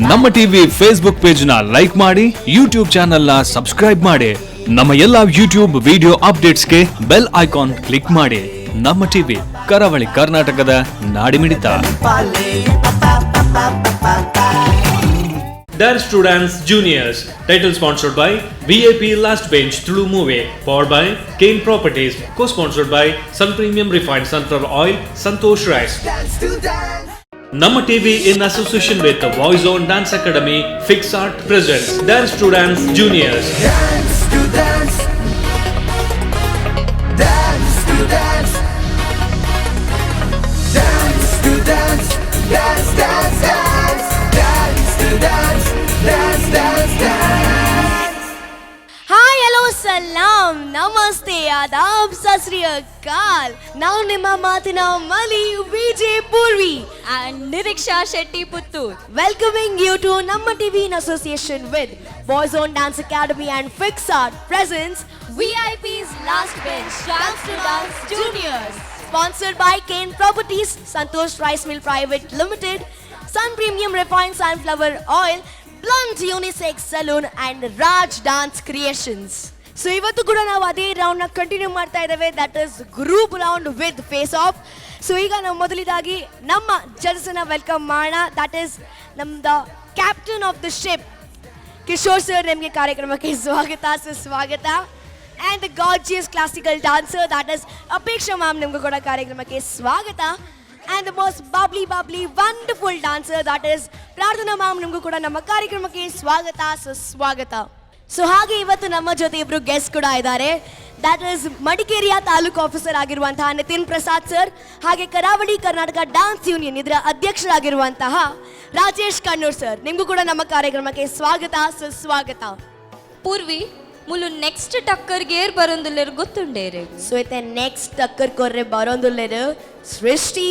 ನಮ್ಮ TV Facebook page ನ like ಮಾಡಿ, ಯೂಟ್ಯೂಬ್ ಚಾನೆಲ್ ನ ಸಬ್ಸ್ಕ್ರೈಬ್ ಮಾಡಿ. ನಮ್ಮ ಎಲ್ಲಾ ಯೂಟ್ಯೂಬ್ ವಿಡಿಯೋ ಅಪ್ಡೇಟ್ಸ್ಗೆ ಬೆಲ್ ಐಕಾನ್ ಕ್ಲಿಕ್ ಮಾಡಿ. ನಮ್ಮ ಟಿವಿ, ಕರಾವಳಿ ಕರ್ನಾಟಕದ ನಾಡಿಮಿಡಿತ. Dance to Dance Juniors. Title sponsored by VIP Last Bench Tulu Movie. Powered by Kane Properties. Co-sponsored by Sun Premium Refined Sunflower Oil, Santosh Rice. Namma TV in association with the Voice On Dance Academy, Fix Art presents Dance to Dance Juniors. Dance to dance. Dance to dance. Dance to dance. Dance, dance, dance. Dance to dance. Dance, dance, dance. Hi, hello, ಸಲಾಂ, ನಮಸ್ತೆ, ಆದಾಬ್, ಸತ್ ಶ್ರೀ ಅಕಾಲ್. ನಾವು ನಿಮ್ಮ ಮಾತಿನ ಮಲಿ Vijay Purvi and Niriksha Shetty Puttur, welcoming you to ನಮ್ಮ TV in association with Boys Own Dance Academy and Fix Art presents VIP's Last Bench Dance to Dance Juniors. Sponsored by Kane Properties, Santosh Rice Mill Private Limited, Sun Premium Refined Sunflower Oil, Blunt Unisex Saloon and Raj Dance Creations. So ಇವತ್ತು ಕೂಡ ನಾವು ಅದೇ ರೌಂಡ್ನ continue ಮಾಡ್ತಾ ಇದ್ದೇವೆ, that is group round with face off. So ಈಗ ನಾವು ಮೊದಲಿದಾಗಿ ನಮ್ಮ ಜಡ್ಜನ್ನ welcome ಮಾಡೋಣ. That is ನಮ್ದ captain of the ship Kishore sir. ನಿಮಗೆ ಕಾರ್ಯಕ್ರಮಕ್ಕೆ ಸ್ವಾಗತ, ಸುಸ್ವಾಗತ. And the gorgeous classical dancer, that is Apeksha ma'am, ನಿಮಗೂ ಕೂಡ ಕಾರ್ಯಕ್ರಮಕ್ಕೆ ಸ್ವಾಗತ. And the most bubbly, bubbly, wonderful dancer, that is Prarthana ma'am, ನಿಮಗೂ ಕೂಡ ನಮ್ಮ ಕಾರ್ಯಕ್ರಮಕ್ಕೆ ಸ್ವಾಗತ, ಸುಸ್ವಾಗತ. ಸೊ ಹಾಗೆ ಇವತ್ತು ನಮ್ಮ ಜೊತೆ ಇಬ್ರು ಗೆಸ್ಟ್ ಕೂಡ ಇದ್ದಾರೆ. That is ಮಡಿಕೇರಿಯ ತಾಲೂಕು ಆಫೀಸರ್ ಆಗಿರುವಂತಹ ನಿತಿನ್ ಪ್ರಸಾದ್ ಸರ್, ಹಾಗೆ ಕರಾವಳಿ ಕರ್ನಾಟಕ ಡಾನ್ಸ್ ಯೂನಿಯನ್ ಇದರ ಅಧ್ಯಕ್ಷರಾಗಿರುವಂತಹ ರಾಜೇಶ್ ಕಣ್ಣೂರ್ ಸರ್. ನಿಮಗೂ ಕೂಡ ನಮ್ಮ ಕಾರ್ಯಕ್ರಮಕ್ಕೆ ಸ್ವಾಗತ, ಸುಸ್ವಾಗತ. ಪೂರ್ವಿ, ಮುಲು ನೆಕ್ಸ್ಟ್ ಟಕ್ಕರ್ ಗೇರ್ ಬರೊಂದುಲ್ಲೆರ್ ಗೊತ್ತುಂಡೇರೆ? ಸೊ ಇತ್ತೆ ನೆಕ್ಸ್ಟ್ ಟಕ್ಕರ್ ಕೊರ್ರೆ ಬರೋಂದುಲ್ಲೆರ್ ಸೃಷ್ಟಿ,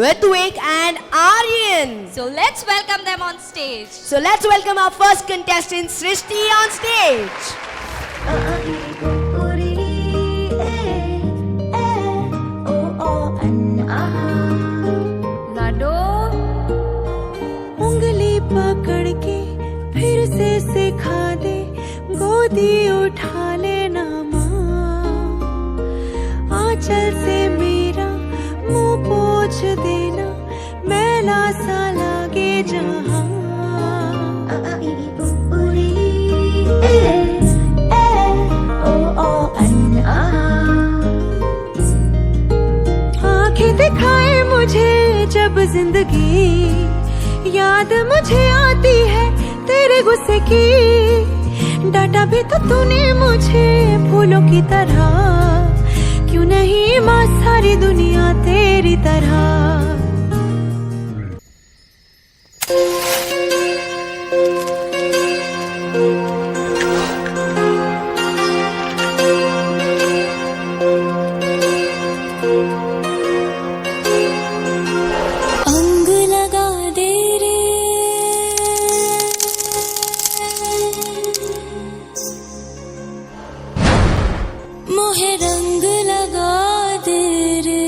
Ritwik and Aryan. So let's welcome them on stage. So let's welcome our first contestant, Srishti, on stage. A I ಉರಿ ಎ ಎ ಓ ಓ ಅನ್ ಆ. लाडो. उंगली पकड़ के फिर से सिखा दे, गोदी उठा लेना माँ, आंचल से मेरा मुंह पोछ देना, मैला सा लागे जहाँ। अ आ इ ई उ उरी ए ए ओ ओ अन आ। आंखें दिखाए मुझे जब जिंदगी, याद मुझे आती है तेरे गुस्से की। डांटा भी तो तूने मुझे फूलों की तरह, क्यों नहीं माँ सारी दुनिया तेरी तरह? अंग लगा दे रे, मोहे रंग लगा दे रे।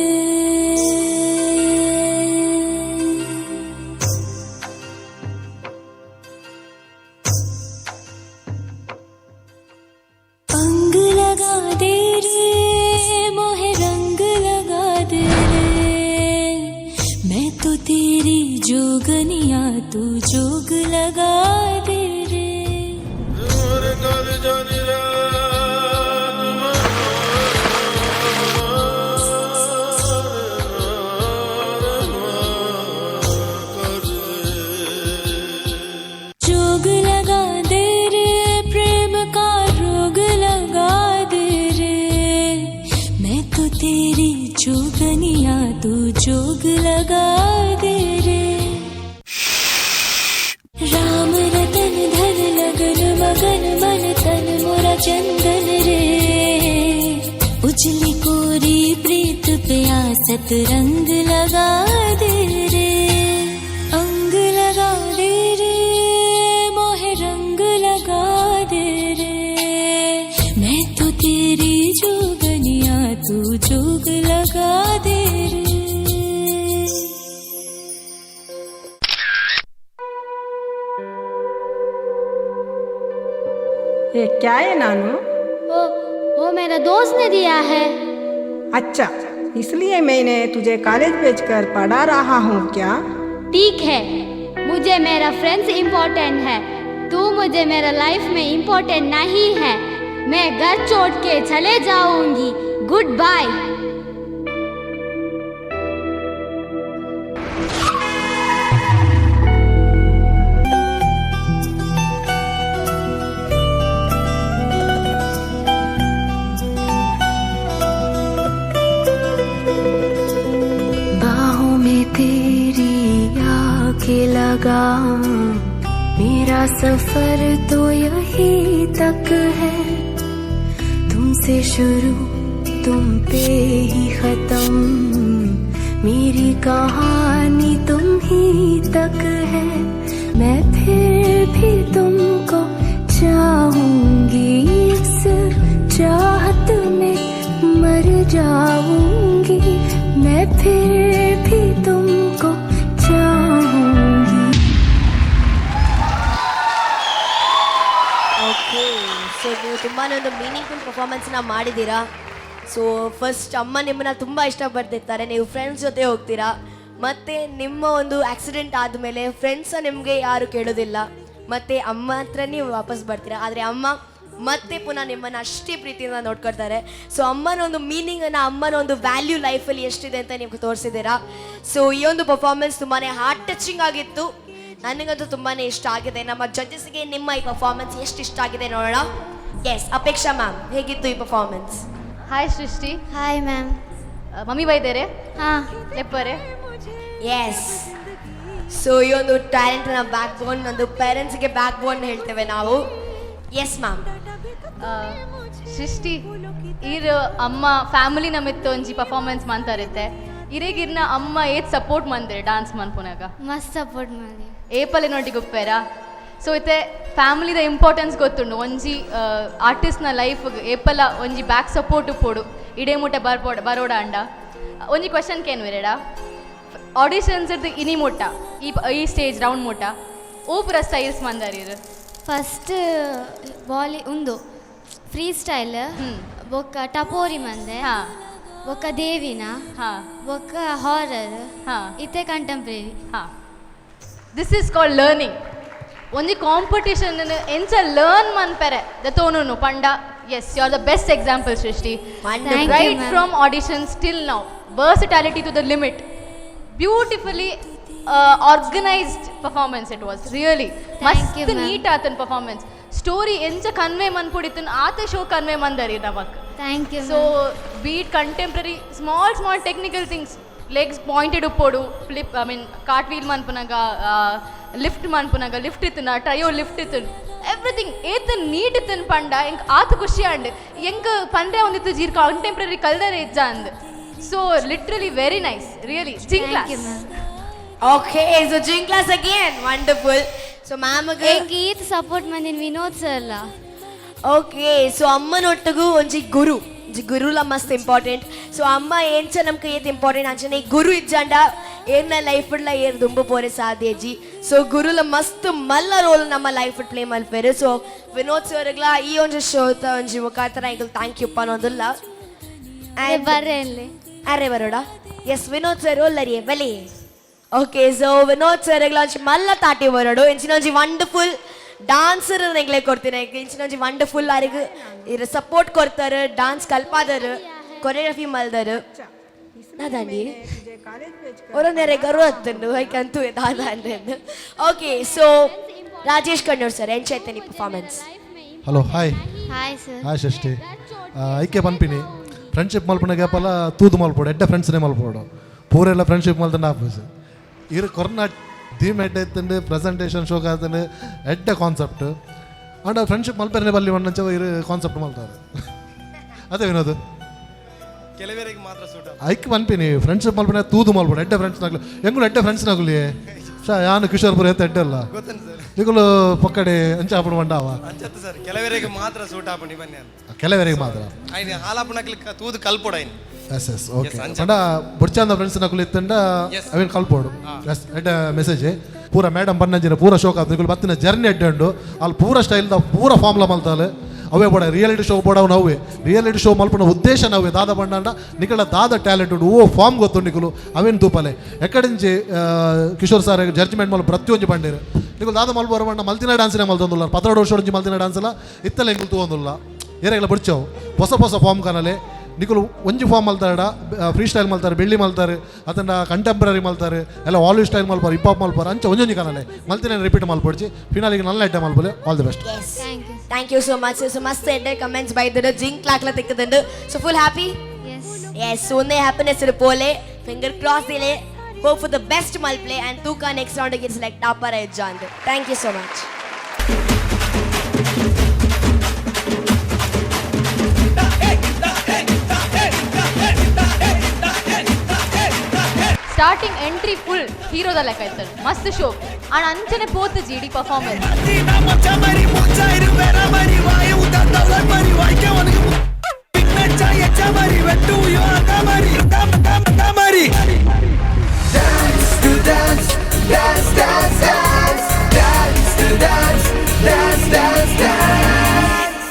अंग लगा दे रे, मोहे रंग लगा दे रे। मैं तो तेरी जोगनिया, तू जोग लगा दे रे। जोग लगा दे रे, प्रेम का रोग लगा दे रे। मैं तो तेरी जोगनिया, तू जोग लगा दे रे। राम रतन धन लगन मगन मन तन मोरा चंदन रे। उजली कोरी प्रीत प्यासत रंग लगा दे रे। अंग लगा दे रे, मोहे रंग लगा दे रे। मैं तो तेरी जोगनिया, तू जोग लगा दे रे। ये क्या है नानू? वो मेरा दोस्त ने दिया है। अच्छा, इसलिए मैंने तुझे कॉलेज भेजकर पढ़ा रहा हूँ क्या? ठीक है, मुझे मेरा फ्रेंड्स इम्पोर्टेंट है। तू मुझे मेरा लाइफ में इम्पोर्टेंट नहीं है। मैं घर छोड़ के चले जाऊंगी। Good bye. बाहों में तेरी आके लगा, मेरा सफर तो यही तक है। तुमसे शुरू तुम पे ही खत्म, मेरी कहानी तुम ही तक है। मैं फिर भी तुमको चाहूंगी, इस चाहत में मर जाऊंगी। मैं फिर भी तुमको चाहूंगी। ಓಕೆ, ಸೊ ನೀವು ತುಂಬಾನೇ ಒಂದು ಮೀನಿಂಗ್ಫುಲ್ ಪರ್ಫಾರ್ಮೆನ್ಸ್ನ ಮಾಡಿದ್ದೀರಾ. ಸೊ ಫಸ್ಟ್ ಅಮ್ಮ ನಿಮ್ಮನ್ನ ತುಂಬ ಇಷ್ಟಪಡ್ತಿರ್ತಾರೆ, ನೀವು ಫ್ರೆಂಡ್ಸ್ ಜೊತೆ ಹೋಗ್ತೀರಾ, ಮತ್ತು ನಿಮ್ಮ ಒಂದು ಆಕ್ಸಿಡೆಂಟ್ ಆದಮೇಲೆ ಫ್ರೆಂಡ್ಸ ನಿಮಗೆ ಯಾರು ಕೇಳೋದಿಲ್ಲ, ಮತ್ತು ಅಮ್ಮ ಹತ್ರ ನೀವು ವಾಪಸ್ ಬರ್ತೀರಾ. ಆದರೆ ಅಮ್ಮ ಮತ್ತೆ ಪುನಃ ನಿಮ್ಮನ್ನು ಅಷ್ಟೇ ಪ್ರೀತಿಯಿಂದ ನೋಡ್ಕೊಳ್ತಾರೆ. ಸೊ ಅಮ್ಮನ ಒಂದು ಮೀನಿಂಗನ್ನು, ಅಮ್ಮನ ಒಂದು ವ್ಯಾಲ್ಯೂ ಲೈಫಲ್ಲಿ ಎಷ್ಟಿದೆ ಅಂತ ನೀವು ತೋರಿಸಿದ್ದೀರಾ. ಸೊ ಈ ಒಂದು ಪರ್ಫಾರ್ಮೆನ್ಸ್ ತುಂಬಾ ಹಾರ್ಟ್ ಟಚಿಂಗ್ ಆಗಿತ್ತು. ನನಗಂತೂ ತುಂಬಾ ಇಷ್ಟ ಆಗಿದೆ. ನಮ್ಮ ಜಡ್ಜಸ್ಗೆ ನಿಮ್ಮ ಈ ಪರ್ಫಾರ್ಮೆನ್ಸ್ ಎಷ್ಟು ಇಷ್ಟ ಆಗಿದೆ ನೋಡೋಣ. ಎಸ್, ಅಪೇಕ್ಷಾ ಮ್ಯಾಮ್, ಹೇಗಿತ್ತು ಈ ಪರ್ಫಾರ್ಮೆನ್ಸ್? ಹಾಯ್ ಸೃಷ್ಟಿ. Hi ma'am. Mummy ಬೈದೇರೆ? ಹಾಂ. ಲೆಪ್ಪರೆ? ಎಸ್, ಸೊ ಈ ಒಂದು ಟ್ಯಾಲೆಂಟ್ನ ಬ್ಯಾಕ್ ಬೋನ್, ಒಂದು ಪೇರೆಂಟ್ಸ್ಗೆ ಬ್ಯಾಕ್ ಬೋನ್ ಹೇಳ್ತೇವೆ ನಾವು. Yes ma'am. ಸೃಷ್ಟಿ, ಈರ್ ಅಮ್ಮ ಫ್ಯಾಮಿಲಿ ನಮಿತ್ತು ಒಂಜಿ ಪರ್ಫಾರ್ಮೆನ್ಸ್ ಮಂತಾರಿತ್ತೆ. ಇರೇಗಿರ್ನ ಅಮ್ಮ ಏತ್ ಸಪೋರ್ಟ್ ಮಂದಿರೆ ಡಾನ್ಸ್ ಮನ್ಪುನಾಗ? ಮಸ್ತ್ ಸಪೋರ್ಟ್ ಮಾಡಿ. ಏಪಲೆ ನೋಟಿ ಗುಪ್ಪೇರ. ಸೊ ಇತ್ತೆ ಫ್ಯಾಮಿಲಿದ ಇಂಪಾರ್ಟೆನ್ಸ್ ಗೊತ್ತುಂಡು. ಒಂಜಿ ಆರ್ಟಿಸ್ಟ್ನ ಲೈಫ್ ಏಪಲ ಒಂಜಿ ಬ್ಯಾಕ್ ಸಪೋರ್ಟ್ ಪೋಡು ಇಡೇ ಮುಟ್ಟ ಬರ್ಪೋಡ ಬರೋಡ ಅಂಡ. ಒಂಜಿ ಕ್ವಶನ್ ಕೇನು ಇರೇಡ, ಆಡಿಷನ್ಸ್ ಇದ್ದು ಇನಿ ಮುಟ್ಟ ಈ ಈ ಸ್ಟೇಜ್ ರೌಂಡ್ ಮುಟ್ಟ ಓ ಪೂರ ಸ್ಟೈಲ್ಸ್ ಮಂದಾರಿರು? ಫಸ್ಟ್ ಬಾಲಿ ಉಂದು ಫ್ರೀ ಸ್ಟೈಲ್, ಬೊಕ್ಕ ಟಪೋರಿ ಮಂದೆ, ಬೊಕ್ಕ ದೇವಿನ, ಬೊಕ್ಕ ಹಾರರ್, ಇತ್ತೆ contemporary. This is called learning. ಒಂಜಿ ಕಾಂಪಿಟೇಷನ್ ಎಂಚ ಲರ್ನ್ ಮನ್ಪೆರೆ ದತೋನು ಪಂಡ, yes, you are the best example Srishti. Thank you, right ma'am. From audition till now, versatility to the limit, beautifully organised performance it was really. Thank you, ಮಸ್ತ್ ma'am. Neat ಆತನ್ performance. Story ಎಂಚ convey ಮನ್ಪುಡಿತನ್ ಆತ show convey ಮಂದರಿ ನಮಕ್. Thank you. So beat contemporary, small small technical things, legs pointed ಉಪ್ಪೋಡು, flip, I mean cart wheel ಮನ್ಪುನಾಗ, lift ಮನ್ಪುನಾಗ, lift ಇತ್ತನ, trio lift ಇತ್ತು, everything ಏತ್ neat ಇತ್ತನ್ ಪಂಡ ಎಂಕ್ ಆತ ಖುಷಿ and ಎಂಕ್ ಪಂಡ್ರೆ ಒಂದಿತ್ತು ಜೀರ್ ಕಾಂಟೆಂಪ್ರರಿ ಕಲ್ದರೆ ಇಜ್ಜ ಅಂದ್. So literally very nice, really ಜಿಂಗ್ thank you class. Ma'am. Okay, so ಜಿಂಗ್ class again. Wonderful. So ಮ್ಯಾಮ್ಗೆ ಎಂಕ್ ಈತ್ ಸಪೋರ್ಟ್ ಮಂದಿನ ವಿನೋದ್ ಸರ್ ಅಲ್ಲ. ಓಕೆ, ಸೊ ಅಮ್ಮನೊಟ್ಟಿಗೂ ಒಂಜಿ ಗುರು, ಒಂಜಿ ಗುರುಲ ಮಸ್ತ್ ಇಂಪಾರ್ಟೆಂಟ್. ಸೊ ಅಮ್ಮ ಏಂಚ ನಮ್ಗೆ ಏತ್ ಇಂಪಾರ್ಟೆಂಟ್ ಅಂಚನೆ ಗುರು ಇಜ್ಜಾಂಡ ಏರ್ನ ಲೈಫ್ ಡ್ಲ ಏರ್ ದುಂಬು ಪೋರೆ ಸಾಧ್ಯಜಿ. ಸೊ ಗುರುಲ ಮಸ್ತ್ ಮಲ್ಲ ರೋಲ್ ನಮ್ಮ ಲೈಫ್ ಪ್ಲೇ ಮಲ್ಪೇರು. ಸೊ ವಿನೋದ್ ಸರ್ಗ್ಲ ಈ ಒಂಜಿ ಶೋತ ಒಂಜಿ ಮುಖಾಂತರ ಎಂಕುಲು thank you ಪನ್ನೊಂದುಲ್ಲ. ಬರ್ರೆ ಅಲ್ಲಿ. ಅರೆ ಬರೋಡ. ಎಸ್, ವಿನೋದ್ ಸರ್ ಒಲ್ಲರಿಯೇ ಬಲಿ. ಓಕೆ, ಸೊ ವಿನೋದ್ ಸರ್ ಒಂಜಿ ಮಲ್ಲ ತಾಟಿ ಬರೋಡು. ಇಂಚಿನ ಒಂಜಿ ವಂಡರ್ಫುಲ್ ಡಾನ್ಸರ್ ಎಂಗ್ಲೆ ಕೊಡ್ತೀನಿ. ಇಂಚಿನ ಒಂಜಿ ವಂಡರ್ಫುಲ್ ಅರಿಗ್ ಇರ ಸಪೋರ್ಟ್ ಕೊಡ್ತಾರೆ, ಡಾನ್ಸ್ ಕಲ್ಪಾದರು, ಕೊರಿಯೋಗ್ರಫಿ ಮಲ್ದರು. ನಾದಂಡಿ ಒರೊಂದರೆ ಗರ್ವ ಹತ್ತುಂಡು ಐಕಂತೂ ದಾದ. Okay, so Rajesh Kannur sir, ಎಂಚೈತನಿ performance? Hello, hi. Hi sir. Hi Srishti. ಐಕೆ ಪನ್ಪಿನಿ, ಫ್ರೆಂಡ್ಶಿಪ್ ಮಲ್ಪುನ ಗ್ಯಾಪಲ್ಲ ತೂದು ಮಲ್ಪೋಡು, ಎಡ್ಡೆ ಫ್ರೆಂಡ್ಸ್ನೇ ಮಲ್ಪೋಡು. ಪೂರೆಲ್ಲ ಫ್ರೆಂಡ್ಶಿಪ್ ಮಲ್ತಂಡ ಆಫೀಸ್ ಇರು ಕೊರ್ನ ಥೀಮ್ ಎಡ್ಡೆ ಇತ್ತಂಡು, ಪ್ರೆಸೆಂಟೇಷನ್ ಶೋಕ್ ಆತಂಡು, ಎಡ್ಡೆ ಕಾನ್ಸೆಪ್ಟ್. ಅಂಡ ಫ್ರೆಂಡ್ಶಿಪ್ ಮಲ್ಪೆರನೆ ಬಲ್ಲಿ ಒಂದಂಚ ಇರು ಕಾನ್ಸೆಪ್ಟ್ ಮಲ್ತಾರೆ. ಅದೇ ವಿನೋದ್. ಕೆಲವರಿಗೆ ಮಾತ್ರ ಸೂಟ್. ಐಕ್ ಪನ್ಪಿನಿ, ಫ್ರೆಂಡ್ಶಿಪ್ ಮಲ್ಪನೆ ತೂದು ಮಲ್ಪೋಡು, ಎಡ್ಡೆ ಫ್ರೆಂಡ್ಸ್ ನಾಗ್ಲು. ಎಂಗುಲು ಎಡ್ಡೆ ಫ್ರೆಂಡ್ಸ್ ನಾಗುಲಿ ಶಾ ಯಾನು ಕಿಶೋರ್ಪುರ ಎತ್ತ ಎಡ್ಡೆ ಅಲ್ಲ. ಗೊತ್ತೇನು ಸರ್. ನಿಗುಲು ಪಕ್ಕಡೆ ಅಂಚ ಆಪುಡು ಮಂಡಾವ. ಅಂಚತ್ತು ಸರ್, ಕೆಲವರಿಗೆ ಮಾತ್ರ ಸೂಟ್ ಆಪುಂಡು ಬನ್ನಿ ಅಂತ. ಕೆಲವರಿಗೆ ಮಾತ್ರ. ಆಯ್ನ ಹಾಲಾಪುನಕ್ಲಿ ತೂದು ಕಲ್ಪೊಡು ಐನ್. Yes yes okay. ಪಂಡ ಬೊಡ್ಚಾಂದ ಫ್ರೆಂಡ್ಸ್ ನಕುಲು ಇತ್ತಂಡ ಅವೇನು ಕಲ್ಪೋಡು. ಎಸ್, ಎಡ್ಡ ಮೆಸೇಜ್. ಪೂರ ಮೇಡಮ್ ಬನ್ನಂಜಿನ ಪೂರ ಶೋಕ್ ಆತು. ನಿಕುಲು ಬತ್ತಿನ ಜರ್ನಿ ಎಡ್ಡೆ ಉಂಡು. ಅಲ್ಲಿ ಪೂರ ಸ್ಟೈಲ್ದ ಪೂರ ಫಾರ್ಮ್ಲ ಮಲ್ತಾಲೆ. ಅವೇ ಬೋಡ ರಿಯಾಲಿಟಿ ಶೋ ಬೋಡವು ನವ್ವೆ. ರಿಯಾಲಿಟಿ ಶೋ ಮಲ್ಪುನ ಉದ್ದೇಶ ನವ್ವೆ ದಾದ ಬಂಡಂಡ ನಿಕಲ ದಾದ ಟ್ಯಾಲೆಂಟ್ ಉಂಡು, ಓ ಫಾರ್ಮ್ ಗೊತ್ತು ನಿಕುಲು ಅವೇನು ತೂಪಲೆ. ಎಕ್ಕಡಿಂಚಿ ಕಿಶೋರ್ ಸರ್ ಜಡ್ಜ್ಮೆಂಟ್ ಮಲ್ಪ ಪ್ರತಿಯೊಂಜಿ ಬಂಡೇರು ನಿಕುಲು ದಾದ ಮಲ್ಪ ಬಣ್ಣ ಮಲ್ತಿನ ಡ್ಯಾನ್ಸ್ನೇ ಮಲ್ತೊಂದುಲ್ಲ. 12 ವರ್ಷ ಮಲ್ತಿನ ಡ್ಯಾನ್ಸ್ ಎಲ್ಲ ಇತ್ತಲ್ಲ ಎಂಕುಲು ತೂವೊಂದುಲ್ಲ. ಏರೆಗ್ಲ ಬುಡ್ಚವು ಹೊಸ ಹೊಸ ಫಾರ್ಮ್ ಕನಲೆ. ನಿಕುಲು ಒಂಜಿ ಫಾರ್ಮ್ ಮಲ್ತಾರಡ, ಫ್ರೀ ಸ್ಟೈಲ್ ಮಲ್ತಾರೆ, ಬೆಳ್ಳಿ ಮಲ್ತಾರೆ, ಅದನ್ನ ಕಂಟೆಂಪ್ರರಿ ಮಲ್ತಾರೆ, ಎಲ್ಲ ಆಲ್ ಸ್ಟೈಲ್ ಮಲ್ಪಾರು, ಹಿಪ್ ಹಾಪ್ ಮಲ್ಪಾರು. ಅಂಚ ಒಂಜೊಂಜಿ ಕನಲೆ ಮಲ್ತಿನ ರಿಪೀಟ್ ಮಲ್ಪೊಡ್ಚಿ. ಫಿನಾಲಿಗೆ ನಲ್ಲ ಎಡ್ಡೆ ಮಲ್ಪಲೆ. All the best. Thank you so much. So ಮಸ್ತ್ ಎಡ್ಡೆ ಕಮೆಂಟ್ಸ್ ಬೈದರು, ಜಿಂಕ್ ಲಾಕ್ಲ ತಿಕ್ಕದಂಡು. So full happy. Yes, ಒಂದೇ ಹ್ಯಾಪಿನೆಸ್ ಪೋಲೆ, ಫಿಂಗರ್ ಕ್ರಾಸ್ ಇಲೆ, ಹೋಪ್ ಫಾರ್ the best ಮಲ್ಪ್ಲೆ and ತೂಕ ನೆಕ್ಸ್ಟ್ ರೌಂಡ್ ಸೆಲೆಕ್ಟ್ ಆಪರ ಹೆಜ್ಜ ಅಂತ. Thank you so much. Starting entry full ಹೀರೋದ ಲೆಕ್ಕ ಇತ್ತು, ಮಸ್ತ್ ಶೋ ಆಂಡ್ ಅಂಚನೆ ಪೋತು ಜಿಡಿ performance. Dance to dance, dance, dance, dance, dance to dance, dance, dance, dance.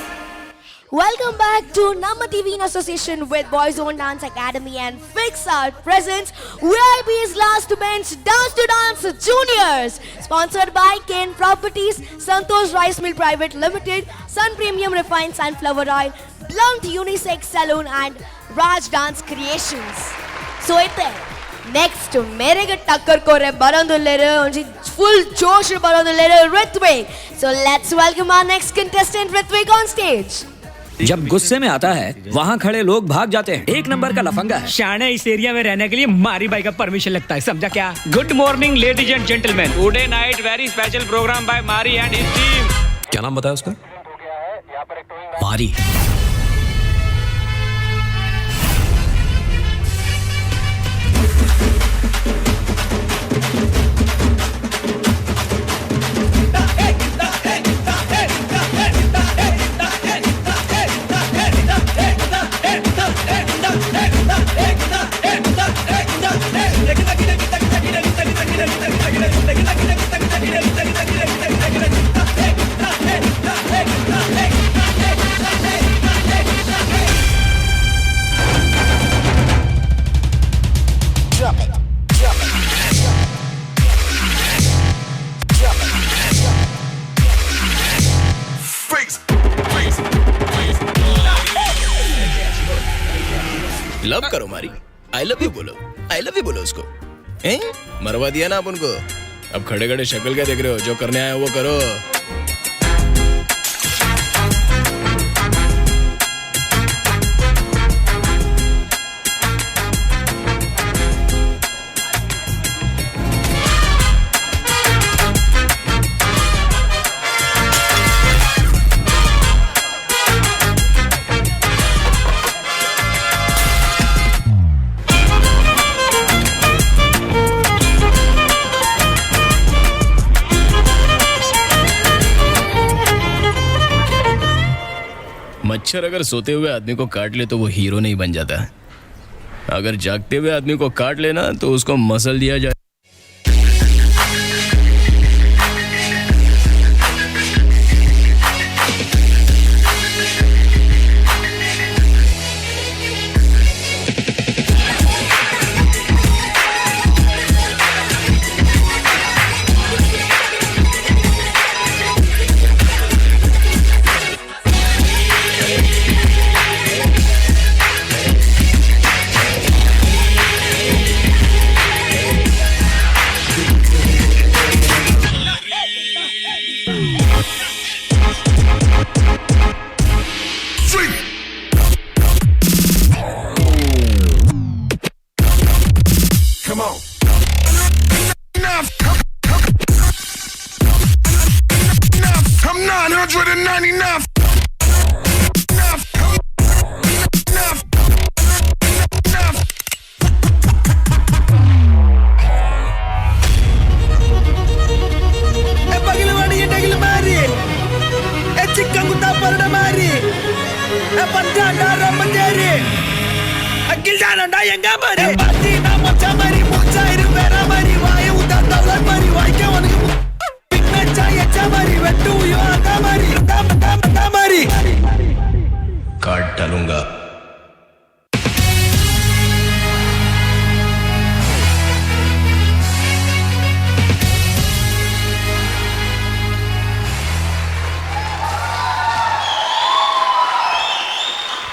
Welcome back to Namma TV in association with Boys Own Dance Academy and Fix Art presents VIP's Last Bench Dance to Dance Juniors. Sponsored by Kane Properties, Santosh Rice Mill Private Limited, Sun Premium Refined Sunflower Oil, Blunt Unisex Saloon and Raj Dance Creations. So ಇತ್ತೆ next ಮೇರೆಗೆ ಟಕ್ಕರ್ ಕೋರೆ ಬರೋದುಲ್ಲೇರು, ಒಂಜಿ full ಜೋಶ್ ಬರೋದುಲ್ಲೇರು Ritwik. So let's welcome our next contestant Rithvik on stage. जब गुस्से में आता है, वहाँ खड़े लोग भाग जाते हैं। एक नंबर का लफंगा है। शाणे, इस एरिया में रहने के लिए मारी बाई का परमिशन लगता है, समझा क्या? Good morning ladies and gentleman, today night very special program by Maari and his team. क्या नाम बताया उसका? मारी। लव करो मारी, I love you बोलो, I love you बोलो उसको। हैं? मरवा दिया ना आप उनको। अब खड़े खड़े शक्ल क्या देख रहे हो? जो करने आए हो वो करो। मच्छर अगर सोते हुए आदमी को काट ले तो वो हीरो नहीं बन जाता। अगर जागते हुए आदमी को काट लेना तो उसको मसल दिया जाए। काट डालूंगा।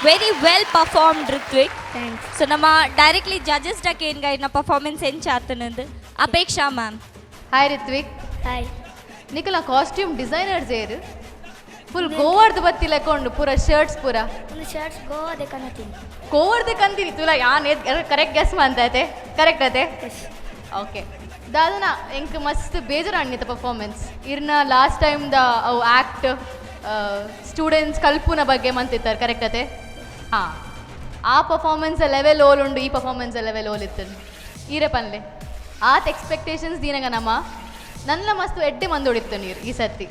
Very well performed, Ritwik. Thanks. So ನಮ್ಮ ಡೈರೆಕ್ಟ್ಲಿ ಜಡ್ಜಸ್ ಡಕೇನ್ಗ ಇನ್ನ ಪರ್ಫಾರ್ಮೆನ್ಸ್ ಎಂಚಾತನಂದು Apeksha ma'am. Hi Ritwik. Hi. ನಿಕಲ ಕಾಸ್ಟ್ಯೂಮ್ ಡಿಸೈನರ್ಸ್ ಏರು ಫುಲ್ ಗೋವಾರ್ದು ಬತ್ತಿ ಲೆಕ್ಕೊಂಡು ಪೂರ ಶರ್ಟ್ಸ್ ಪೂರ ಒಂದು ಶರ್ಟ್ಸ್ ಗೋವಾದೆ ಕನತೀನಿ. ಗೋವಾರ್ದೆ ಕಂತೀನಿ ತುಲ ಯಾನ್ ಕರೆಕ್ಟ್ ಗೆಸ್ ಮಂತೈತೆ ಕರೆಕ್ಟ್ ಅತೆ. ಓಕೆ ದಾದನ ಎಂಕ್ ಮಸ್ತ್ ಬೇಜಾರು ಅಣ್ಣಿತ ಪರ್ಫಾರ್ಮೆನ್ಸ್ ಇರ್ನ ಲಾಸ್ಟ್ ಟೈಮ್ the ಅವು ಆ್ಯಕ್ಟ್ ಸ್ಟೂಡೆಂಟ್ಸ್ ಕಲ್ಪುನ ಬಗ್ಗೆ ಮಂತಿತ್ತಾರೆ ಕರೆಕ್ಟ್ ಅತೆ. ಹಾಂ ಆ ಪರ್ಫಾರ್ಮೆನ್ಸ್ ಲೆವೆಲ್ ಓಲ್ ಉಂಡು ಈ ಪರ್ಫಾರ್ಮೆನ್ಸ್ ಲೆವೆಲ್ ಓಲ್ ಇತ್ತು ಈರೆ ಪನ್ಲೆ ಆತ ಎಕ್ಸ್ಪೆಕ್ಟೇಷನ್ಸ್ ದೀನಗ ನಮ್ಮ ನನ್ನ ಮಸ್ತ್ ಎಡ್ಡೆ ಮಂದೊಡಿತ್ತು ನೀರು ಈ ಸರ್ತಿ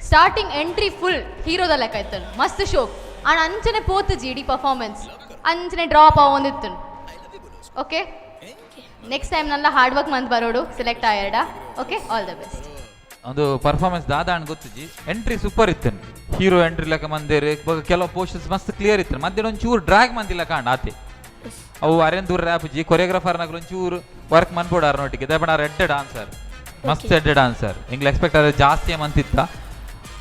ಸ್ಟಾರ್ಟಿಂಗ್ ಎಂಟ್ರಿ ಫುಲ್ ಹೀರೋದ ಲೆಕ್ಕ ಇತ್ತು ಮಸ್ತ್ ಶೋಕ್ ಆ್ಯಂಡ್ ಅಂಚನೆ ಪೋತು ಜಿ ಇಡೀ ಪರ್ಫಾರ್ಮೆನ್ಸ್ ಅಂಚನೆ ಡ್ರಾಪ್ ಆವೊಂದಿತ್ತು. ಓಕೆ ನೆಕ್ಸ್ಟ್ ಟೈಮ್ ನನ್ನ ಹಾರ್ಡ್ ವರ್ಕ್ ಮಂತ್ ಬರೋಡು ಸೆಲೆಕ್ಟ್ ಆಯರ್ಡ. Okay all the best. ಒಂದು ಪರ್ಫಾರ್ಮೆನ್ಸ್ ದಾದ ಅಣ್ಣ ಗೊತ್ತುಜಿ ಎಂಟ್ರಿ ಸೂಪರ್ ಇತ್ತು ಹೀರೋ ಎಂಟ್ರಿ ಲೆಕ್ಕ ಮಂದೇರು ಕೆಲವು ಪೋರ್ಷನ್ಸ್ ಮಸ್ತ್ ಕ್ಲಿಯರ್ ಇತ್ತು ಮಧ್ಯಾಹ್ನ ಒಂಚೂರು ಡ್ರ್ಯಾಗ್ ಮಂದಿಲ್ಲ ಕಾಂಡ್ ಆತೆ ಅವು ಅರೆಂದೂರು ರ್ಯಾಪ್ ಜಿ ಕೊರಿಯೋಗ್ರಾಫರ್ ನಗಲು ಒಂಚೂರು ವರ್ಕ್ ಮನ್ಬೋಡು ಅರನೊಟ್ಟಿಗೆ ದಯಪಣ ಆರ್ ಎಡ್ಡೆ ಡಾನ್ಸರ್ ಮಸ್ತ್ ಎಡ್ಡೆ ಡಾನ್ಸರ್ ಇಂಗ್ಲ ಎಕ್ಸ್ಪೆಕ್ಟ್ ಆದ್ರೆ ಜಾಸ್ತಿ ಮಂತಿತ್ತ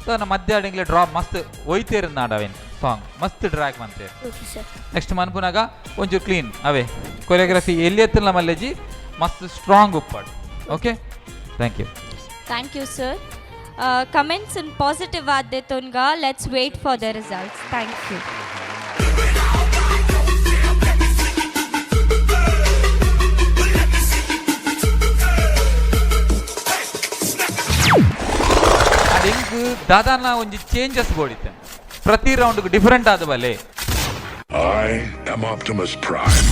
ಸೊ ನಮ್ಮ ಮಧ್ಯಾಹ್ನ ಇಂಗ್ಲ ಡ್ರಾಪ್ ಮಸ್ತ್ ಒಯ್ತೇರು ನಾಡ ಅವೇನು ಸಾಂಗ್ ಮಸ್ತ್ ಡ್ರ್ಯಾಗ್ ಮಂತೇರು. ನೆಕ್ಸ್ಟ್ ಮನ್ಪುನಾಗ ಒಂಚೂರು ಕ್ಲೀನ್ ಅವೇ ಕೊರಿಯೋಗ್ರಫಿ ಎಲ್ಲಿ ಎತ್ತಿಲ್ಲ ಮಲ್ಲೇಜಿ ಮಸ್ತ್ strong ಉಪ್ಪಾಡು. Okay thank you. Thank you, sir. Comments in positive Aditya. Let's wait for the results. Thank you. ಅದಿಂಗ್ ದಾದಾನ ಒಂಜಿ ಚೇಂಜಸ್ ಬೋಡಿತ್ತೆ ಪ್ರತಿ ರೌಂಡ್ ಡಿಫರೆಂಟ್ ಆದ ಬಲೆ. I am Optimus Prime.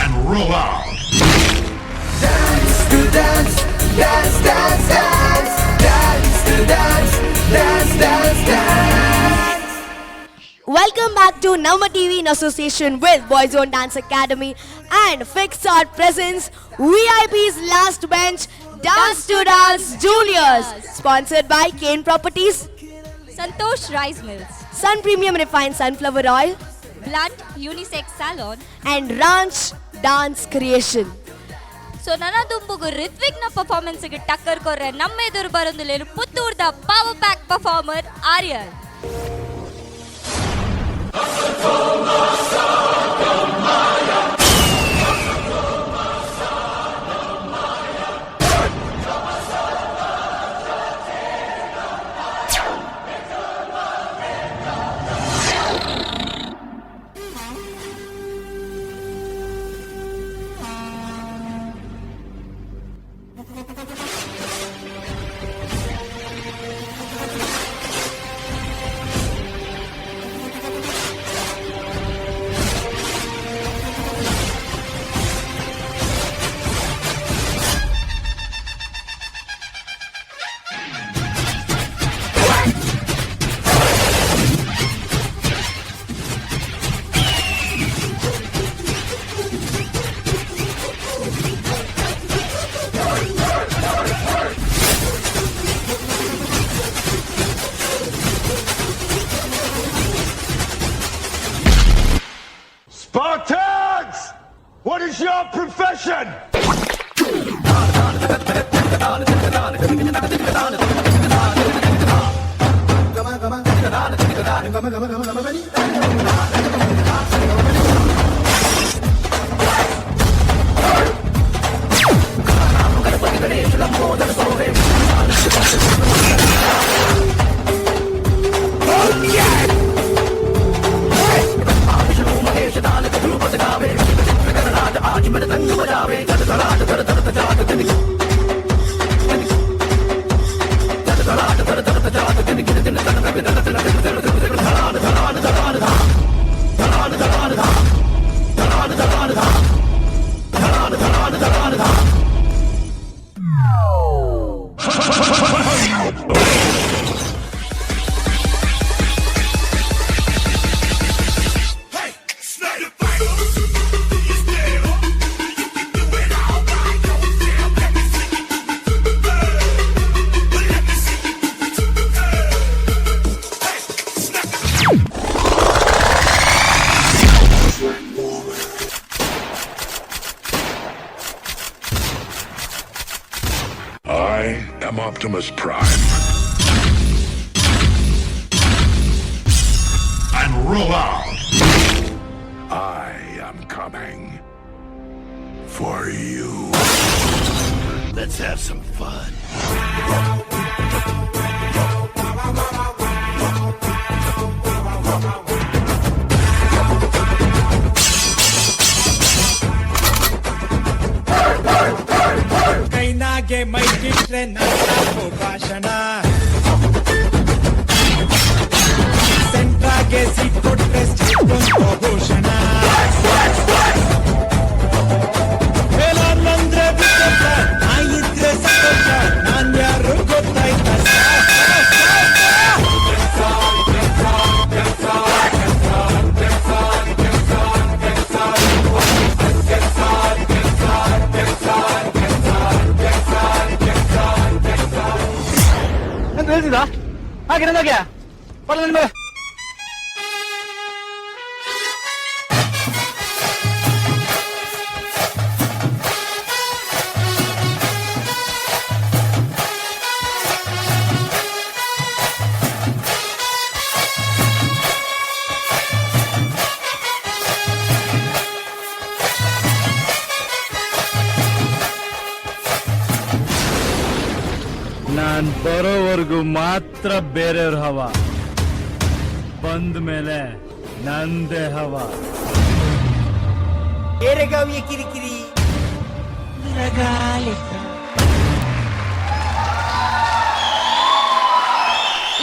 And roll out. Dance to dance, dance, dance, dance, dance to dance, dance, dance, dance. Welcome back to Namma TV in association with Boyzone Dance Academy and Fixart presents VIP's Last Bench Dance to Dance Juniors, sponsored by Kane Properties, Santosh Rice Mills, Sun Premium Refined Sunflower Oil, Blunt Unisex Salon and Ranch Dance Creation. So ನನದುಂಬುಗು ರಿತ್ವಿಕ್ನ ಪರ್ಫಾರ್ಮೆನ್ಸ್ಗೆ ಟಕ್ಕರ್ ಕೊರ್ರೆ ನಮ್ಮ ಎದುರು ಬರೊಂದುಲೇನು ಪುತ್ತೂರ್ದ power pack performer Aryan. Spartans! What is your profession? I am Optimus Prime. And roll out. I am coming for you. Let's have some fun. ಕೈನಾಗೆ ಮೈಕಿಟ್ರೆ ನನ್ನ ಭಾಷಣ, ಸೆಂಟ್ರಾಗೆ seat ಕೊಟ್ರೆ state ಭೂಷಣ. ನಾನಂದ್ರೆ ವಿಕೋಪ, ನಾಯಿದ್ರೆ ಸಂತೋಷ, ನಾನ್ ಯಾರು ಗೊತ್ತಾಯ್ತ? ಅಂತ ಹೇಳ್ತಿದ್ದ ಹಾಗೆ ನನಗೆ ನನ್ನ ಮೇಲೆ. ನಾನ್ ಬರೋವರೆಗೂ ಮಾತ್ರ ಬೇರೆಯವ್ರ ಹವಾ, ಬಂದ ಮೇಲೆ ನಂದೇ ಹವಾ. ಕಿರಿಕಿರಿ.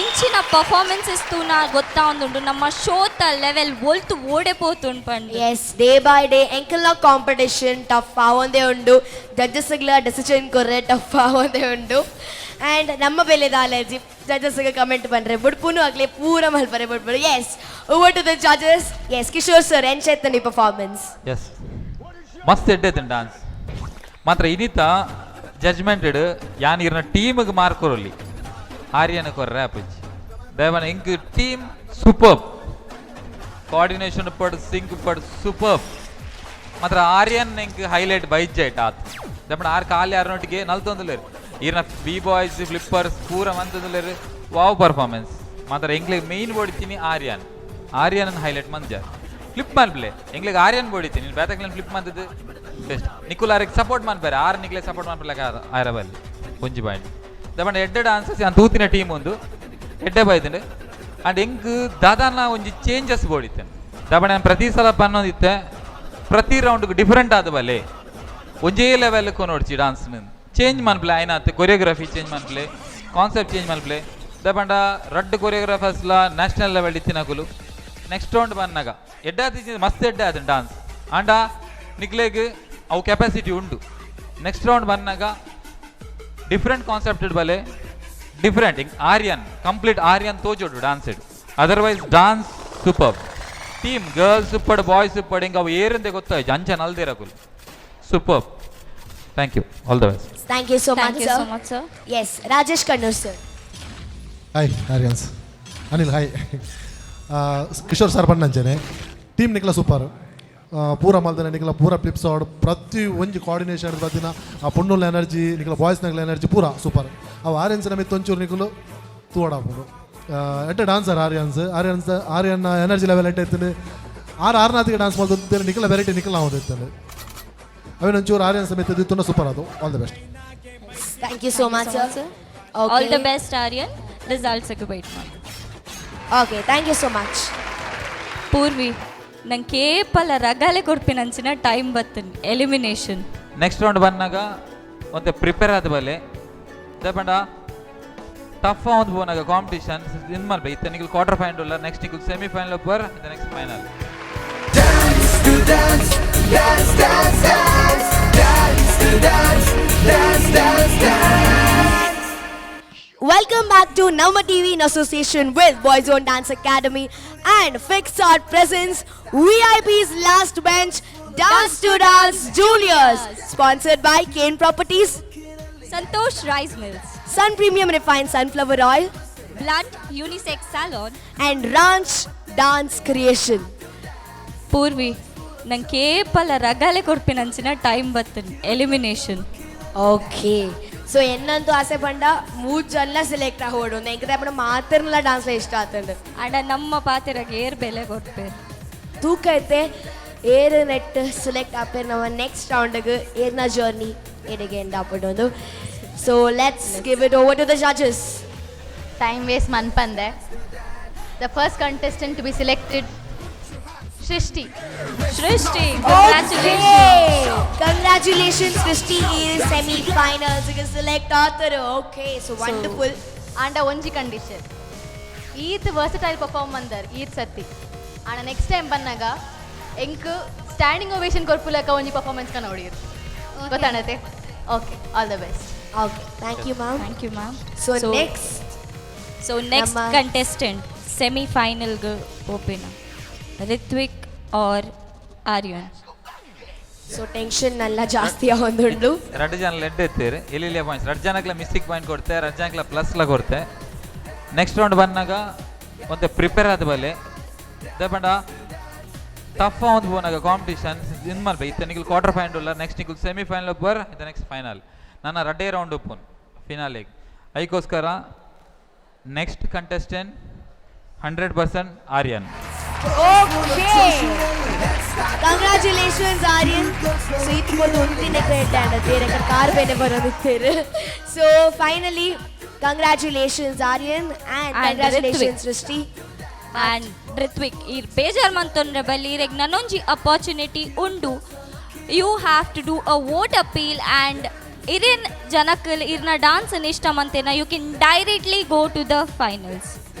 ಇಂಚಿನ ಪರ್ಫಾರ್ಮೆನ್ಸಸ್ ತೂನ ಗೊತ್ತಾಂದುಂಡು ನಮ್ಮ ಶೋತ ಲೆವೆಲ್ ಒಲ್ತು ಓಡೆ ಪೋತುಂಡು ಪಂಡ್. S, day by day ಎಂಕಲ್ನ competition tough ಆವೊಂದೇ ಉಂಡು. ಜಡ್ಜಸ್ಗಳ ಡೆಸಿಷನ್ ಕೊರ್ರೆ ಟಫ್ ಆವೊಂದೇ ಉಂಡು. ಆ್ಯಂಡ್ ನಮ್ಮ ಬೆಲೆದ ಅಲರ್ಜಿ ಜಡ್ಜಸ್ಗೆ ಕಮೆಂಟ್ ಬಂದ್ರೆ ಬುಡ್ಪುನು ಆಗಲಿ ಪೂರ ಮಲ್ಪರೆ ಬುಡ್ಪುನು. Yes, over to the judges. Yes, Kishore sir, ಎಂಚ ಪರ್ಫಾರ್ಮೆನ್ಸ್? ಎಸ್, ಮಸ್ತ್ ಎಡ್ಡೆತನ್ ಡಾನ್ಸ್. ಮಾತ್ರ ಇನಿತ ಜಜ್ಮೆಂಟೆಡ್ ಯಾನ್ ಇರ್ನ ಟೀಮ್ಗೆ ಮಾರ್ಕ್ ಕೊರೊಲಿ, ಆರ್ಯನ ಕೊರ್ರೆ ಆಪುಜಿ. ದೇವನ ಇಂಕ್ team super, coordination ಪಡ್, ಸಿಂಕ್ ಪಡ್ ಸೂಪರ್. ಮಾತ್ರ ಆರ್ಯನ್ ಇಂಕ್ ಹೈಲೈಟ್ ಬೈಜೈಟ್ ಆತ್. ದಪ್ಪಣ ಆರ್ ಖಾಲಿ ಆರ್ನೊಟ್ಟಿಗೆ ನಲ್ತೊಂದುಲ್ಲೆರ್. ಇರ್ನ ಬಿ ಬಾಯ್ಸ್ ಫ್ಲಿಪ್ಪರ್ಸ್ ಪೂರ ಮಂತೊಂದುಲ್ಲೆರ್. Wow performance. ಮಾತ್ರ ಎಂಕ್ಲೆಗ್ ಮೇನ್ ಬೋಡಿತೀನಿ ಆರ್ಯನ್, ಆರ್ಯನ್ ಹೈಲೈಟ್ ಮಂಜಾರ್. ಫ್ಲಿಪ್ ಮನ್ಪ್ಲೆ, ಎಂಗ್ಲಿಗೆ ಆರ್ಯನ್ ಬೋಡಿತೀನಿ ಬೇತಕ್ಲೆನ್ ಫ್ಲಿಪ್ ಮಂತದ್ದು ಬೆಸ್ಟ್. ನಿಕುಲ್ ಆರಿಗೆ ಸಪೋರ್ಟ್ ಮನ್ಪೇರೆ, ಆರ್ ನಿಕ್ಲೆ ಸಪೋರ್ಟ್ ಮನ್ಪಲಕ ಆರ ಬಲ್ಲಿ ಒಂಜಿ ಪಾಯಿಂಟ್ ದಪಂಡ. ಎಡ್ಡೆ ಡಾನ್ಸಸ್ ಯಾನ್ ತೂತಿನ ಟೀಮ್ ಒಂದು ಎಡ್ಡೆ ಬೈದಿಂಡು. ಅಂಡ್ ಎಂಕ್ ದಾದಾನ ಒಂಜಿ ಚೇಂಜಸ್ ಬೋಡಿತ್ತೇನೆ. ದಪಂಡ ನಾನು ಪ್ರತಿ ಸಲ ಪನ್ನೊಂದಿತ್ತೆ, ಪ್ರತಿ ರೌಂಡ್ಗೆ ಡಿಫರೆಂಟ್ ಆದ ಬಲ್ಲೆ, ಒಂಜೇ ಲೆವೆಲ್ ನೋಡ್ಚಿ. ಡಾನ್ಸ್ ಚೇಂಜ್ ಮನ್ಪ್ಲೆ ಆಯ್ನಾತ್, ಕೊರಿಯೋಗ್ರಫಿ ಚೇಂಜ್ ಮನ್ಪ್ಲೆ, ಕಾನ್ಸೆಪ್ಟ್ ಚೇಂಜ್ ಮನ್ಪ್ಲೆ. ದಪಂಡ ರಡ್ಡ್ ಕೊರಿಯೋಗ್ರಾಫರ್ಸ್ಲ ನ್ಯಾಷನಲ್ ಲೆವೆಲ್ ಇತ್ತಿನಕುಲು. ನೆಕ್ಸ್ಟ್ ರೌಂಡ್ ಬನ್ನಾಗ ಎಡ್ಡೆ ಆತಿ, ಮಸ್ತ್ ಎಡ್ಡೆ ಆತ ಡಾನ್ಸ್. ಆಂಡ ನಿಕ್ಲೆಗ್ ಅವು ಕೆಪಾಸಿಟಿ ಉಂಡು. ನೆಕ್ಸ್ಟ್ ರೌಂಡ್ ಬನ್ನಾಗ ಡಿಫ್ರೆಂಟ್ ಕಾನ್ಸೆಪ್ಟ್ ಬಲೆ, ಡಿಫ್ರೆಂಟ್ ಆರ್ಯನ್, ಕಂಪ್ಲೀಟ್ ಆರ್ಯನ್ ತೋಜೋಡು dance. Otherwise dance super. Team girls super, boys super. ಹಿಂಗೆ ಅವು ಏರಂದೆ ಗೊತ್ತಾಯ್ತು ಅಂಚ ನಲ್ದಿರಕುಲು. Super, thank you, all the best. Thank you so Thank much you sir. So much, sir. Yes, Rajesh Kannur sir. Hi Aryans, Anil hi. Kishore sir ಪಣ್ಣಂಚನೆ team ನಿಕ್ಲ super ಪೂರ ಮಲ್ದನೆ. ನಿಕ್ಲ ಪೂರ ಫ್ಲಿಪ್ಸ್ add, ಪ್ರತಿ ಒಂಜಿ coordination ಬತ್ತಿನ ಆ ಪೊಣ್ಣುಲ ಎನರ್ಜಿ, ನಿಕ್ಲ ಬಾಯ್ಸ್ನಗ್ಲ energy ಪೂರ ಸೂಪರ್. ಅವು ಆರ್ಯನ್ಸ್ನ ಮಿತ್ತು ಒಂಚೂರು ನಿಕುಲು ತೂವಡಾಪುಂಡು. ಎಡ್ಡೆ ಡಾನ್ಸರ್ ಆರ್ಯನ್ಸ್. ಆರ್ಯನ್ಸ್ ಆರ್ಯನ್ನ ಎನರ್ಜಿ ಲೆವೆಲ್ ಎಡ್ಡೆ ಇತ್ತಂಡು. ಆರ್ ಆರ್ನಾತಿಗೆ ಡಾನ್ಸ್ ಮಲ್ತೊಂದು ನಿಕ್ಲ ವೆರೈಟಿ ನಿಕ್ಲ ಇತ್ತಂಡು. ಅವೇನು ಒಂಚೂರು ಆರ್ಯನ್ಸ್ ಮಿತ್ತು ಇತ್ತು, ಸೂಪರ್ ಅದು. All the best. Thank you so much sir. All the best Aryan, results wait ಮಾಡಿ. Okay, thank you so much. Purvi, ನಂಗೆ ಕೇಪಲ ರಗಾಲೆ ಕೊರ್ಪಿನಂಚಿನ ಟೈಮ್ ಬತ್ತನ್, ಎಲಿಮಿನೇಷನ್. ನೆಕ್ಸ್ಟ್ ರೌಂಡ್ ಬನ್ನಾಗ ಒಂತೆ ಪ್ರಿಪೇರ್ ಆದ ಬಲೆ. ದಪಂಡ ಟಫ್ ಒಂದು ಪೋನಾಗ ಕಾಂಪಿಟಿಷನ್ ಇನ್ ಮಲ್ಪೆ. ಇತ್ತೆ ನಿಕಲ್ ಕ್ವಾರ್ಟರ್ ಫೈನಲ್ ಉಲ್ಲ, ನೆಕ್ಸ್ಟ್ ನಿಕಲ್ semi final bar, next final. Dance to dance, dance, dance, dance, dance to dance, dance, dance, dance. Welcome back to Namma TV in association with Boyzone Dance Academy and Fix Art presents VIP's Last Bench Dance to Dance Juniors, sponsored by Kane Properties, Santosh Rice Mills, Sun Premium Refined Sunflower Oil, Blunt Unisex Salon and Ranch Dance Creation. Purvi, ನಂಗೆ ಕೇಪಲ ರಗಾಲೆ ಕೊರ್ಪಿನಂಚಿನ time ಬತ್ತನ್, elimination. Okay. ಸೊ ಎನ್ನಂತೂ ಆಸೆ ಪಂಡ ಮೂರು ಜನ select ಆಗೋಡು ಎಂಕದ ಅಪ್ಪನ ಮಾತ್ರನಲ್ಲ dance ಇಷ್ಟ ಆತಂಡು. ಅಂಡ ನಮ್ಮ ಪಾತೆರಗೆ ಏರ್ ಬೆಲೆ ಕೊಡ್ಪೇರು. ತೂಕ ಐತೆ ಏರ್ ನೆಟ್ ಸೆಲೆಕ್ಟ್ ಆಪೇರ್ ನಮ್ಮ ನೆಕ್ಸ್ಟ್ ರೌಂಡ್ಗೆ ಏರ್ನ ಜರ್ನಿ ಏರಿಗೆ ಎಂಡ್ ಆಪಡೋದು. So let's give it over to the judges. Time waste ಮನ್ಪಂದೆ. The first contestant to be selected, Srishti. Srishti. Congratulations Srishti, ಈ ಸೆಮಿ ಫೈನಲ್ಸ್ ಸೆಲೆಕ್ಟ್ ಆತರು. Okay, so wonderful. ಆಂಡ ಒಂಜಿ ಕಂಡೀಷನ್, ಈತ್ ವರ್ಸಟೈಲ್ ಪರ್ಫಾರ್ಮ್ ಮಂದರ್ ಈತ್ ಸತ್ತಿ ಆಂಡ next time ಬಂದಾಗ ಎಂಕ್ standing ovation ಕೊರ್ಪುಲಕ ಒಂಜಿ ಪರ್ಫಾರ್ಮೆನ್ಸ್ ಕನ ಹೊಡಿಯೋದು ಗೊತ್ತಾಣತೆ. Okay, all the best. Okay, thank you ma'am. Thank you ma'am. So next so next contestant semi ಫೈನಲ್ಗೆ ಓಪನ್, ರಿತ್ವಿಕ್ ಆರ್ ಆರ್ಯನ್. ಸೊ ಟೆನ್ಷನ್ ಎಲ್ಲ ಜಾಸ್ತಿ ಒಂದುಂಡು. ರಡ್ಡು ಜನ ಲೆಡ್ ಎತ್ತೀರಿ ಇಲ್ಲಿ ಪಾಯಿಂಟ್ಸ್, ರಡ್ಡು ಜನಕ್ಲ ಮಿಸ್ಟಿಕ್ ಪಾಯಿಂಟ್ ಕೊಡ್ತೆ, ರಡ್ಡು ಜನಕ್ಲ ಪ್ಲಸ್ಲ ಕೊಡ್ತೆ. ನೆಕ್ಸ್ಟ್ ರೌಂಡ್ ಬಂದಾಗ ಒಂತೆ ಪ್ರಿಪೇರ್ ಆದ ಬಲೆ ಪಂಡ ಟಫ್ ಒಂದು ಪೋನಾಗ ಕಾಂಪಿಟಿಷನ್ ಇನ್ ಮಲ್ಪೆ. ಇತ್ತೆ ನಿಕಲ್ ಕ್ವಾರ್ಟರ್ ಫೈನಲ್ ಉಲ್ಲ, ನೆಕ್ಸ್ಟ್ ನಿಕಲ್ ಸೆಮಿ ಫೈನಲ್ ಒಬ್ಬರ್, ಇತ್ತೆ ನೆಕ್ಸ್ಟ್ ಫೈನಲ್. ನನ್ನ ರಡ್ಡೇ round ಉಪ್ಪುನ್ ಫಿನಾಲಿಗೆ. ಐಕೋಸ್ಕರ next contestant 100% Aryan. Okay, congratulations Aryan. So ಇತ್ತು ಕೊಟ್ಟು ಒಂದಿನ ಕ್ರೆಡಿಟ್ ಆ್ಯಂಡ್ ತೇರೆ ಕಾರ್ ಬೇನೆ ಬರೋದಿತ್ತೇರು. So finally congratulations Aryan and And congratulations Ritwik. Srishti. And Ritwik, ಈರ್ ಬೇಜಾರ್ ಮಂತೊಂದ್ರೆ ಬಲ್ಲಿ ಇರೆಗ್ ನನೊಂಜಿ ಅಪಾರ್ಚುನಿಟಿ ಉಂಡು. You have to do a vote appeal and ಇರಿನ್ ಜನಕ್ಕಲ್ ಇರ್ನ ಡಾನ್ಸ್ ಇಷ್ಟ ಮಂತೇನ you can directly go to the finals.